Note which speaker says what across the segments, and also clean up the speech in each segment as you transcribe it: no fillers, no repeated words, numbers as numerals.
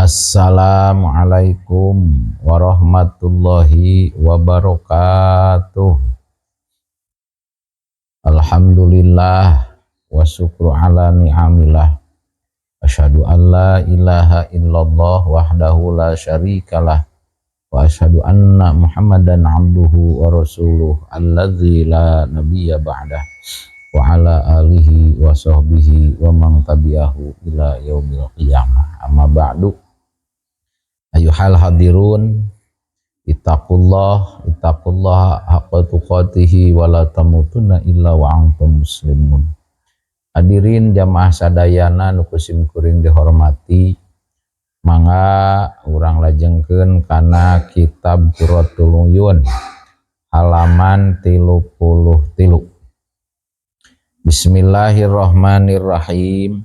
Speaker 1: Assalamualaikum warahmatullahi wabarakatuh. Alhamdulillah wa syukru ala ni'amillah. Asyhadu an la ilaha illallah wahdahu la syarikalah wa asyhadu anna Muhammadan abduhu wa rasuluh alladzi la nabiyya ba'dah wa ala alihi wa sahbihi wa man tabi'ahu ila yaumil qiyamah. Amma ba'du. Ayyuhal hadirun, ittaqullah, ittaqullah haqqa tuqatihi wa la tamutunna illa wa antum muslimun. Hadirin jamaah sadayana nu ku sim kuring dihormati, mangga urang lajengkeun kana kitab Qurratul Uyun halaman 33. Bismillahirrahmanirrahim.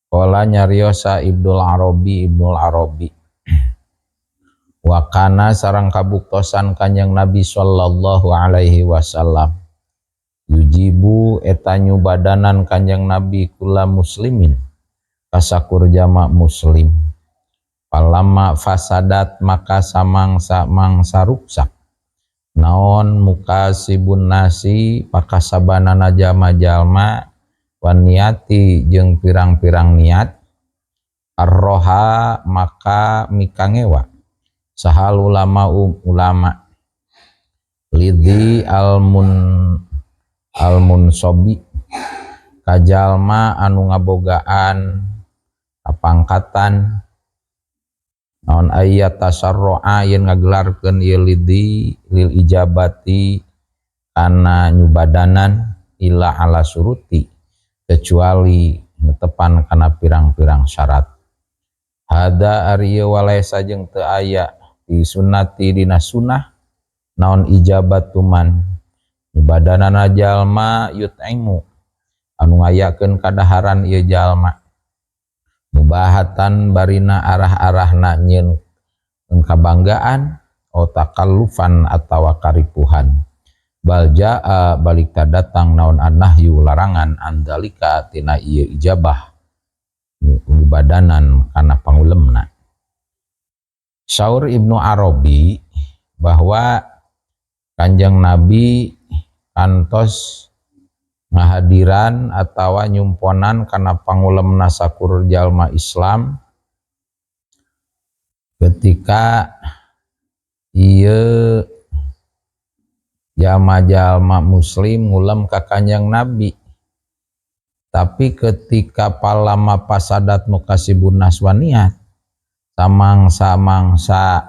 Speaker 1: Qala, nyariosa Ibnul Arabi, Ibnul Arabi, wa kana, sareng kabuktosan Kanjeng Nabi sallallahu alaihi wasallam, yujibu, eta nyubadanan Kanjeng Nabi, kulla muslimin, kasakur jama muslim. Falamma fasadat, maka samangsa mangsa ruksak naon mukasibun nasi, pakasabanana jalma-jalma, wan niati, jeung pirang-pirang niat, arroha, maka mikangewa sahal ulama ulama, lidzi almun almunsobi, kajalma anu ngabogaan kapangkatan, naon ayat tasarro'a, yen ngagelarkeun ieu lidzi, lil ijabati, kana nyubadanan, illa ala suruti, kecuali netepan kana pirang-pirang syarat. Hada ari ieu, walaisa, jeung teu aya, fi sunnati, dina sunnah, naon ijabatu man, nyubadanana jalma, yut'imu, anu ngayakeun kadaharan ieu jalma, mubahatan, barina arah-arahna nyieun kabanggaan, o takallufan, atawa karipuhan. Bal jaa, balik datang naon annahyu, larangan, an dzalika, tina ieu ijabah, nyubadanan kana pangulemna. Saur Ibnu Arabi bahwa Kanjeng Nabi kantos ngahadiran atawa nyumponan kana pangulemna sakur jalma Islam ketika ieu jalma-jalma muslim ngulem ka Kanjeng Nabi. Tapi ketika falamma fasadat mukasibun nas wan niat, samangsa-mangsa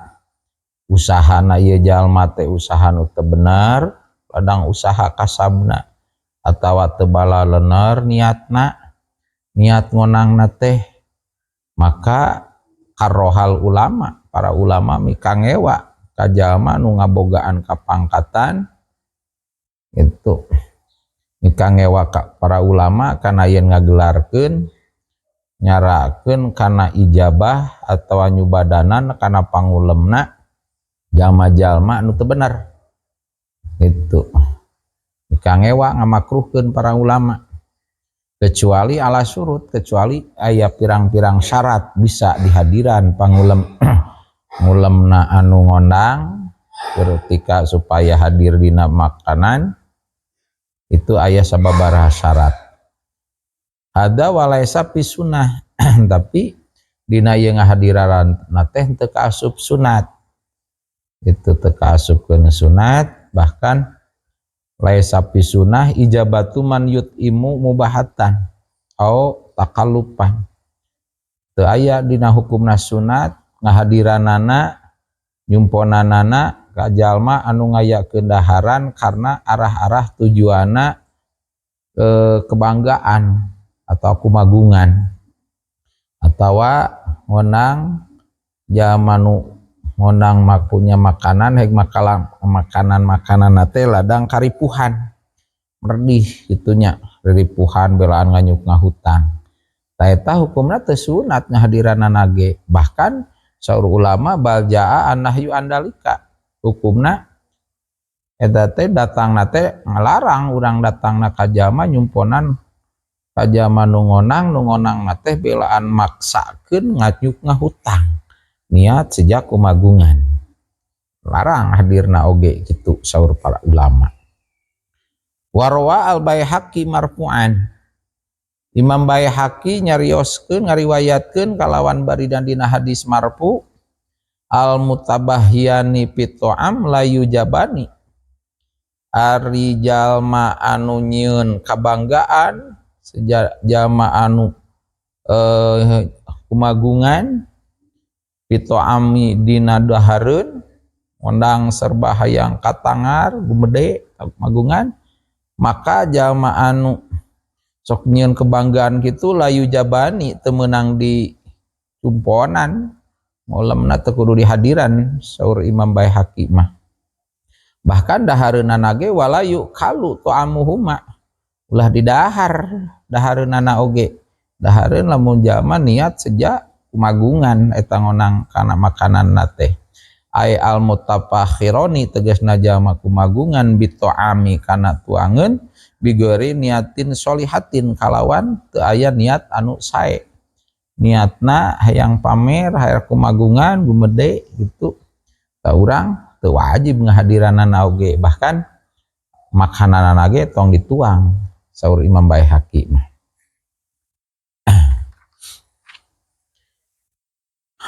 Speaker 1: usahana ieu jalma teh usaha nu teu bener, ladang usaha kasabna atawa teu balener niatna, niat ngonangna teh, maka karrohal ulama, para ulama mikangewa ka jalma nu ngabogaan kapangkatan itu, mikangewa ka para ulama kana yen ngagelarkeun, nyarakeun kana ijabah atawa nyubadanan kana pangulemna jalma-jalma nu teu bener. Itu mikangewa, ngamakruhkeun para ulama, kecuali ala surut, kecuali aya pirang-pirang syarat bisa dihadiran pangulem ngulemna anu ngondang. Ketika supaya hadir dina makanan itu aya sababaraha syarat. Hada walaisa fi sunnah, tapi dina ieu ngahadiran teh teu kaasup sunat, itu teu kaasup sunat. Bahkan laisa fi sunnah ijabatu man yut'imu mubahatan au takallupan, teu aya dina hukumna sunat ngahadiranana, nyumponanana ka jalma anu ngayakeun daharan karena arah-arah tujuanna ke kebanggaan atau kumagungan, atawa ngonang jalma nu ngondang punya makanan, hek makanan makanan teh ladang karipuhan, merdih itunya, ripuhan belaan nganyuk ngahutang. Tah, eta hukumna teu sunat ngahadiranana ge. Bahkan saur ulama bal jaa annahyu an dzalika, hukumna eta teh datangna teh ngalarang urang datangna ka jalma nyumponan. Ka jalma nu ngonang, nu ngonang teh belaan maksakeun nganyuk ngahutang niat sejak kumagungan, larang hadirna oge kitu saur para ulama. Warwa al Baihaqi marfu'an, Imam Baihaqi nyarioskeun ngariwayatkeun kalawan baridan dina hadis marfu, al mutabahyani fito'am la yujabani, ari jalma anu nyieun kabanggaan jalma anu kumagungan fito'ami dina dahareun ngondang serba hayang katangar gumede magungan, maka jalma anu sok nyieun kebanggaan kitu layu jabani teu meunang di cumponan ngolemna teu kudu dihadiran saur Imam Baihaqi mah. Bahkan dahareunana ge walayu kalu ta'amuhuma, ulah didahar dahareunana oge, dahareun lamun jalma niat sejak kumagungan eta ngonang kana makananna teh. Ai al mutafakhironi tegasna jalma kumagungan bito'ami kana tuangeun bigori niatin solihatin kalawan teu aya niat anu sae, niatna hayang pamer hayang kumagungan gumede gitu, ta urang teu wajib ngahadiranana oge, bahkan makananana ge tong dituang saur Imam Baihaqi mah.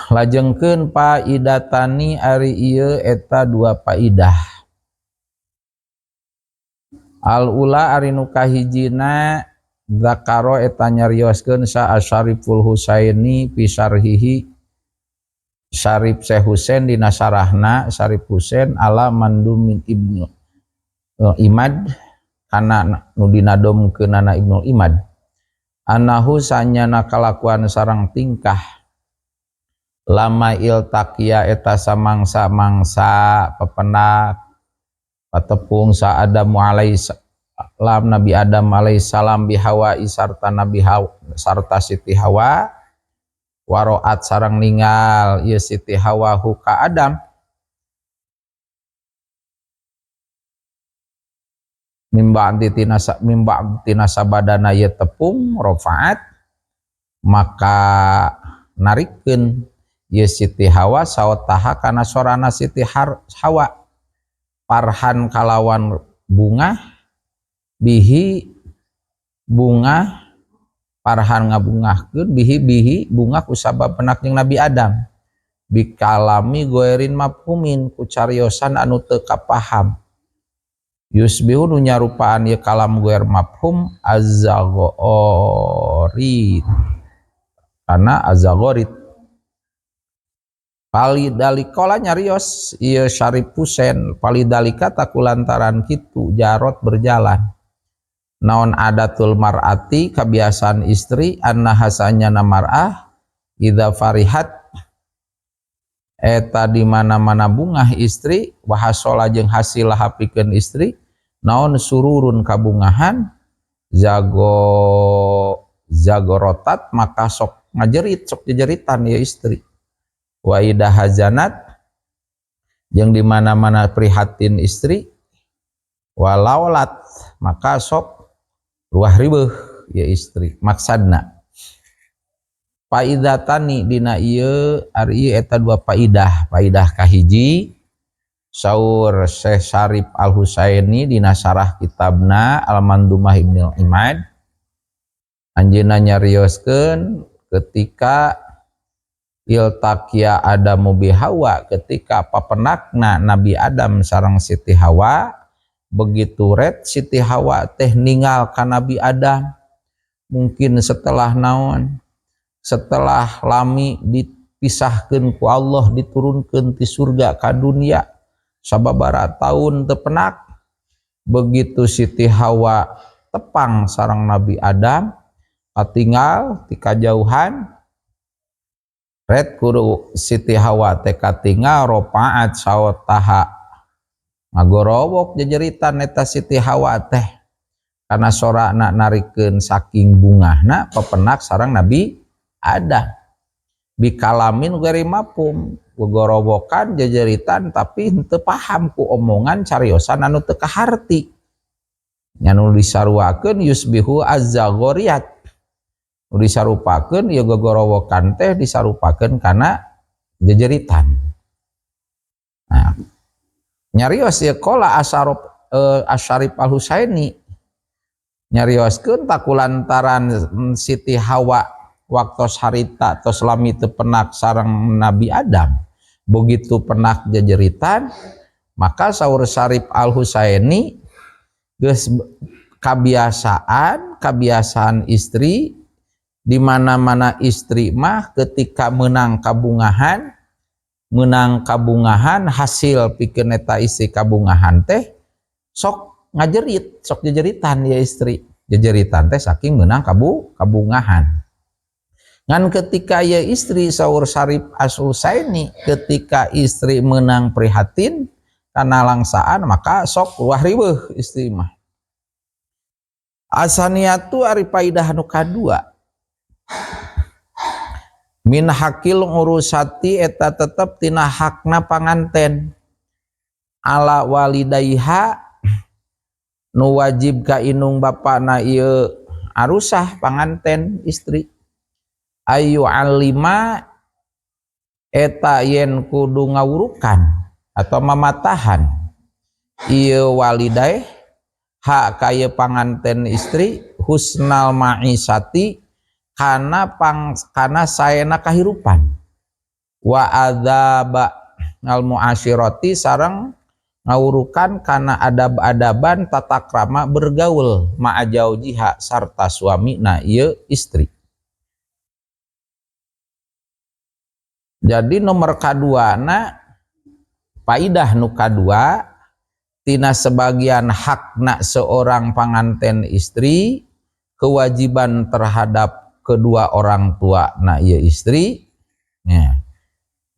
Speaker 1: Lajengkeun faidatani ari ieu eta dua faidah. Al ula ari nu kahijina zakaro eta nyarioskeun sa Asyariful Husaini fi syarhihi Syarif Syekh Husain dina syarahna Syarif Husain ala Mandumin Ibnu Imad kana nu dinadomkeunana Ibnu Imad anahu sanyana kalakuan sareng tingkah lama iltaqiya eta samangsa-mangsa pepenak patepung sa Adamu alaihi salam Nabi Adam alaihi salam bi Hawa sarta Nabi Hawa sarta Siti Hawa waroat sareng ningal ieu Siti Hawa huka Adam mimba tina sabadana ieu tepung rofaat maka narikeun ieu Siti Hawa saotaha kana sorana Siti Hawa parhan kalawan bunga bihi bunga parhan ngabungahkeun bihi bihi bunga kusabab penak jeung Nabi Adam bikalami goerin mafhumin ku cariosan anu teu kapaham yusbihu nu nyarupaan ieu kalam goer mafhum azzagorit kana azzagorit palidalikola nyarios ieu Syarif Husain palidalika takulantaran kitu jarot berjalan naon adatul mar'ati kebiasaan istri anna hasanyana mar'ah idza farihat eta di mana-mana bungah istri wahasola jeung hasil hapikeun istri naon sururun kabungahan zago zagorotat maka sok ngajerit sok jejeritan ya istri wa idha hazanat jeung di mana-mana prihatin istri walaulat maka sok ruah ribeuh ya istri. Maksadna faidatani dina ieu ari ieu eta dua faidah. Faidah kahiji saur Syekh Syarif Al Husaini dina syarah kitabna Al Mandumah Ibnul Imad anjeunna nyarioskeun ketika iltaqiya Adamu bi Hawa ketika papenakna Nabi Adam sareng Siti Hawa begitu red Siti Hawa teh ninggal ka Nabi Adam mungkin setelah naon setelah lami dipisahkeun ku Allah diturunkeun ti surga ka dunia sababaraha tahun teu penak begitu Siti Hawa tepang sareng Nabi Adam katinggal ti kajauhan red kudu Siti Hawa teh katinggal ropaat saotaha ngagorowok jejeritan eta Siti Hawa teh karena sorana narikeun saking bungahna pepenak sareng Nabi Adam bikalamin gari mapum gogorowokan jejeritan tapi henteu paham ku omongan cariosan anu teu kaharti nya nu disaruakeun yusbihu azzagoriyat Nu disarupakeun ieu gogorowokan teh disarupakeun kana jejeritan. Nah, nyarios ieu qala Asyarif Al-Husaini nyarioskeun takulantaran Siti Hawa waktos harita tos lami teu penak sareng Nabi Adam. Begitu penak jejeritan, maka saur Syarif Al-Husaini geus kebiasaan istri di mana-mana istri mah ketika menang kabungahan hasil pikeun eta istri kabungahan teh sok ngajerit, sok jejeritan ya istri. Jejeritan teh saking menang kabungahan. Ngan ketika ya istri saur Syarif Al-Husaini ketika istri menang prihatin karena langsaan maka sok luah riweuh istri mah. Asaniatu ari paidah nu kadua min hakil urusati eta tetep tina hakna panganten ala walidaiha nu wajib ka inung bapana ieu arusah panganten istri ayu alima eta yen kudu ngawurukan atau mamatahan ieu walidai hak kaya panganten istri husnal ma'isati kana saena kahirupan wa adzaba al muasyirati sareng ngawurukan kana adab-adaban tata krama bergaul ma'a jaujiha sarta suami na ieu istri. Jadi nomor kaduana paidah nu kadua tina sebagian hakna seorang panganten istri kewajiban terhadap kedua orang tua na ieu istri ya.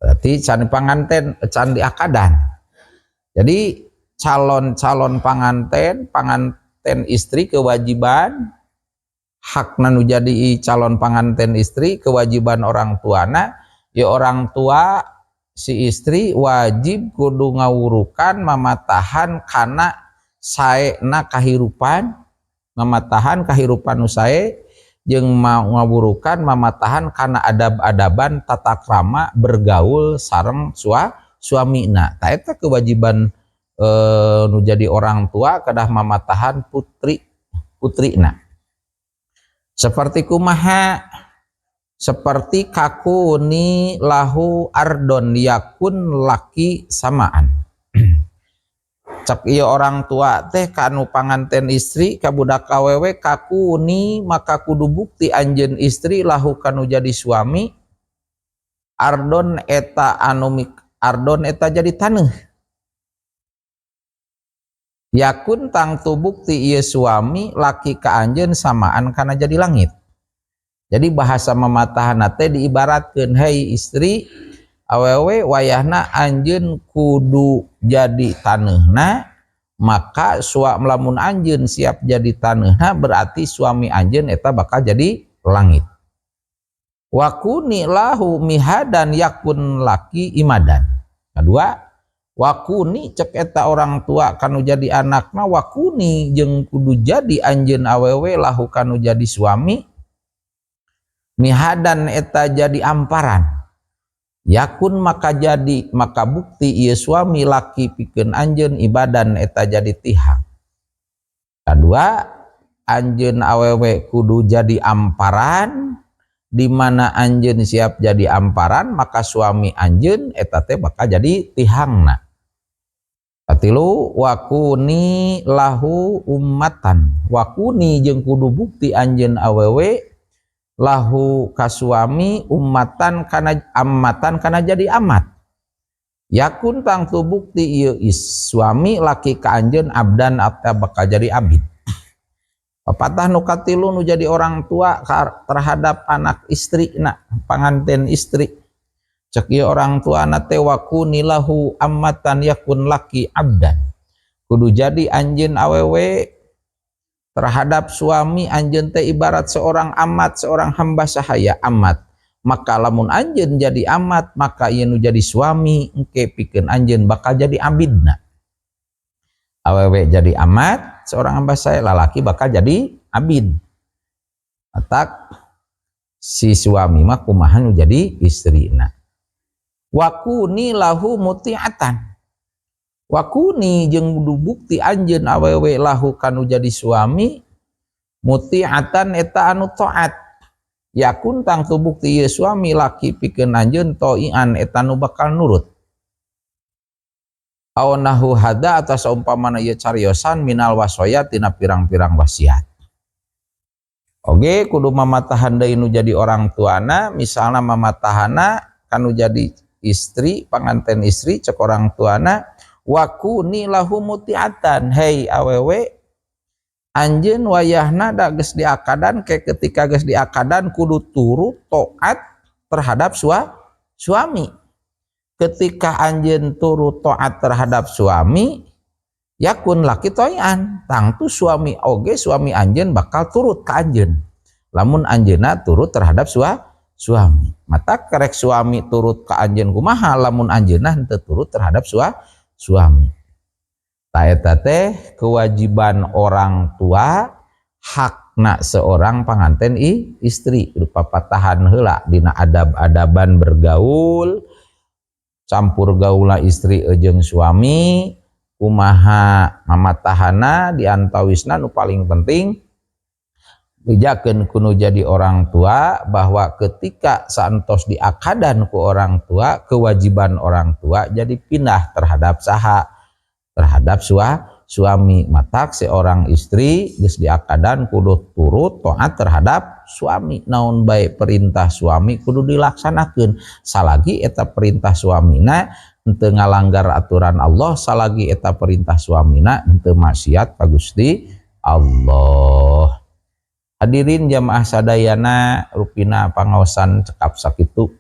Speaker 1: Berarti can panganten can diakadan. Jadi calon-calon panganten istri kewajiban hakna nu jadi calon panganten istri kewajiban orang tuana ya orang tua si istri wajib kudu ngawurukan mamatahan kana saena kahirupan mamatahan kahirupan nu sae jeung ngawurukan mamatahan kana adab-adaban tata krama bergaul sareng suamina. Ta eta kewajiban nu jadi orang tua kedah mamatahan putrina. Seperti kumaha? Seperti kakuni lahu ardon yakun laki samaan. Cek ieu orang tua teh kanu panganten istri ka budak awewe kakuni maka kudu bukti anjeun istri lahu kanu jadi suami ardon eta anu ardon eta jadi taneuh. Yakun tangtu bukti ieu suami laki ka anjeun samaan kana jadi langit. Jadi bahasa mamatahanna teh diibaratkeun hei istri awewe wayahna anjeun kudu jadi taneuhna maka lamun anjeun siap jadi taneuhna berarti suami anjeun eta bakal jadi langit. Wakuni lahu mihadan yakun laki imadan. Kedua, wakuni cek eta orang tua kanu jadi anakna wakuni jeung kudu jadi anjeun awewe lahu kanu jadi suami mihadan eta jadi amparan. Yakun maka jadi maka bukti ieu suami laki pikeun anjeun ibadan eta jadi tihang. Kadua, anjeun awewe kudu jadi amparan di mana anjeun siap jadi amparan maka suami anjeun eta teh bakal jadi tihangna. Katilu wakuni lahu ummatan. Wakuni jeung kudu bukti anjeun awewe lahu kasuami ummatan kana ammatan kana jadi amat. Yakun tangtu bukti ieu suami laki ka anjeun abdan atau bakal jadi abid. Papatah nu katilu nu jadi orang tua terhadap anak istri na panganten istri. Cek ieu orang tua na teh wakuni lahu ammatan yakun laki abdan. Kudu jadi anjeun awewe terhadap suami anjeun teh ibarat seorang amat, seorang hamba sahaya amat. Maka lamun anjeun jadi amat, maka ieu nu jadi suami engke pikeun anjeun bakal jadi abidna. Awewe jadi amat, seorang hamba sahaya, lalaki bakal jadi abid. Atak Si suami mah kumaha nu jadi istrina. Wakuni lahu muti'atan, wakuni jeung kudu bukti anjeun awewe, lahu kanu jadi suami, muti'atan eta anu taat, yakun tangtu bukti ieu suami laki pikeun anjeun, toi'an eta nu bakal nurut. Aw nahwu hadza atawa saumpamana ieu cariosan, minal wasoya tina pirang-pirang wasiat. Oge kudu mamatahan deui nu jadi orang tuana. Misalna mamatahana kanu jadi istri, panganten istri, cek orang tuana, wakuni lahu muti'atan, hei awewe, anjeun wayahna da geus diakadan ke, ketika geus diakadan kudu turut taat terhadap suami. Ketika anjeun turut taat terhadap suami, yakun laki toi'an, tangtu suami oge, suami anjeun bakal turut ke anjeun lamun anjeunna turut terhadap suami. Mata kerek suami turut ke anjeun kumaha lamun anjeunna henteu turut terhadap suami? Tah, eta teh kewajiban orang tua, hakna seorang panganten istri. Rupa patahan heula dina adab-adaban bergaul, campur gaula istri jeung suami kumaha mamatahana. Diantawisna nu paling penting, bejakeun ku nu jadi orang tua bahwa ketika saentos diakadan ku orang tua, kewajiban orang tua jadi pindah terhadap saha? Terhadap suami. Matak seorang istri geus diakadan kudu turut taat terhadap suami. Naon bae perintah suami kudu dilaksanakeun, salagi eta perintah suamina henteu ngalanggar aturan Allah, salagi eta perintah suamina henteu maksiat ka Gusti Allah. Hadirin jamaah sadayana, rupina pangaosan cekap sakitu,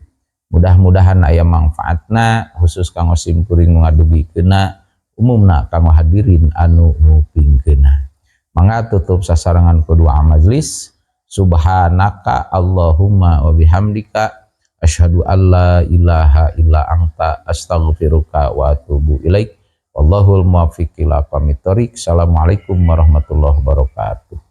Speaker 1: mudah-mudahan aya manfaatna, khusus kanggo sim kuring ngadugikeunna, umumna kanggo hadirin anu ngupingkeunna. Mangga tutup sasarengan ku doa majelis. Subhanaka Allahumma wa bihamdika, asyhadu alla ilaha illa anta, astaghfiruka wa atubu ilaik. Wallahul muwaffiq ila aqwamit thoriq. Assalamualaikum warahmatullahi wabarakatuh.